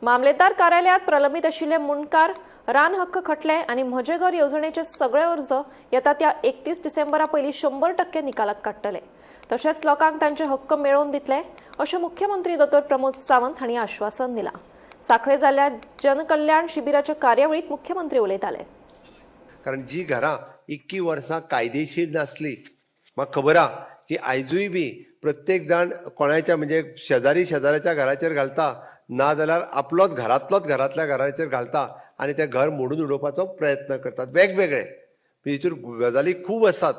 मामलेदार कार्यालयात प्रलंबित आशिल्ले मुंडकार रान हक्क खटले आनी म्हजें घर येवजणेचे सगळे अर्ज येता त्या 31 डिसेंबरा पयलीं 100% निकालात काडटले. तशेंच लोकांक तांचे हक्क मेळोवन दितले अशें मुख्यमंत्री दोतोर प्रमोद सावंत हांणी आश्वासन दिलां. सांखळे जाल्ल्या जनकल्याण शिबिराच्या कार्यावळीत मुख्यमंत्री उलयताले. कारण जी घरां इतकी वर्सां कायदेशीर नासली, म्हाका खबर आहा की आयजूय बी प्रत्येक जाण कोणाच्या म्हणजे शेजारी शेजाऱ्याच्या घराचेर घालता, ना जाल्यार आपलोच घरांतलोच घरांतल्या घराचेर घालता आनी तें घर मोडून उडोवपाचो प्रयत्न करतात वेगवेगळे. हितूर गजाली खूब आसात,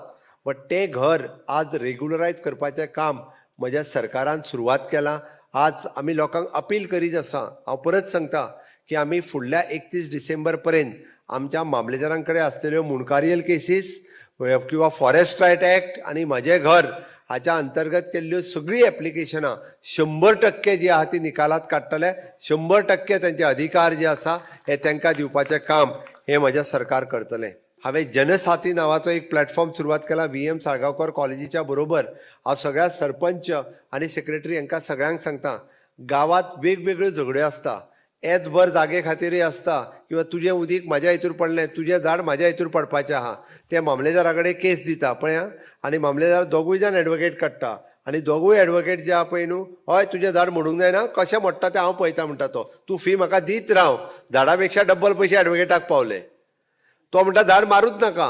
बट तें घर आज रेगुलरायज करपाचें काम म्हज्या सरकारान सुरवात केलां. आज आमी लोकांक अपील करीत आसा. हांव परत सांगता की आमी फुडल्या 31 डिसेंबर पर्यंत आमच्या मामलेदारां कडेन आसलेल्यो मुंडकारियल केसीस किंवा फॉरेस्ट रायट एक्ट आनी म्हजें घर हाच्या अंतर्गत केल्ल्यो सगळीं एप्लिकेशनां 100% जी आहा ती निकालात काडटले. 100% तेंचे अधिकार जे आसा हे तांकां दिवपाचें काम हें म्हजें सरकार करतलें. हांवें जनसाथी नांवाचो एक प्लॅटफॉर्म सुरवात केला व्ही एम साळगांवकर कॉलेजीच्या बरोबर. हांव सगळ्या सरपंच आनी सेक्रेटरी हांकां सगळ्यांक सांगता, गांवांत वेगवेगळ्यो झगड्यो आसता, येतभर जागे खातीरय आसता किंवा तुजें उदीक म्हाज्या हितूर पडलें, तुजें झाड म्हाज्या हितूर पडपाचें आहा, ते मामलेदारा कडेन केस दिता पळय आं. आनी मामलेदार दोगूय जाण एडवोकेट काडटा आनी दोगूय एडवोकेट जे आहा पळय न्हू, हय तुजें झाड मोडूंक जायना, कशें मोडटा तें हांव पळयता म्हणटा तो, तूं फी म्हाका दीत राव. झाडा पेक्षा डब्बल पयशे एडवोकेटाक पावले. तो म्हणटा झाड मारूच नाका.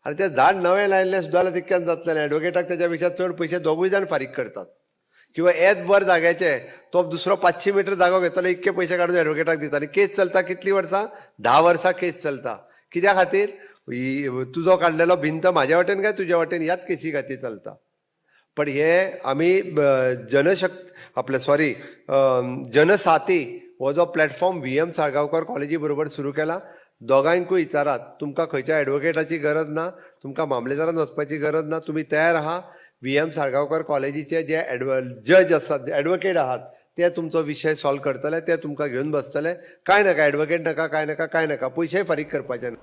आनी तें झाड नवें लायिल्लें सुद्दां जाल्यार तितक्यान जातलें, एडवोकेटाक तेज्या पेक्षा चड पयशे दोगूय जाण फारीक करतात. किंवा येतभर जाग्याचे तो दुसरो 500 मिटर जागो घेतलो, इतके पयशे काडून एडवोकेटाक दिता आनी केस चलता कितलीं वर्सां, 10 वर्सां केस चलता. कित्या खातीर? ही तुजो काडलेलो भिंत म्हाज्या वाटेन काय तुज्या वाटेन, ह्याच केसी खातीर चलता. पण हे आमी जनशक्त आपले सॉरी जनसाथी हो जो प्लॅटफॉर्म व्ही एम साळगांवकर कॉलेजी बरोबर सुरू केला, दोगांयकूय विचारात, तुमकां खंयच्या एडवोकेटाची गरज ना, तुमकां मामलेदारान वचपाची गरज ना, तुमी तयार आहा. व्ही एम साळगांवकर कॉलेजीचे जे जज आसात, एडवोकेट आहात, ते तुमचो विशय सॉल्व करतले, ते तुमकां घेवन बसतले. कांय नाका, एडवोकेट नाका, कांय नाका, कांय नाका, पयशेय फारीक करपाचे ना.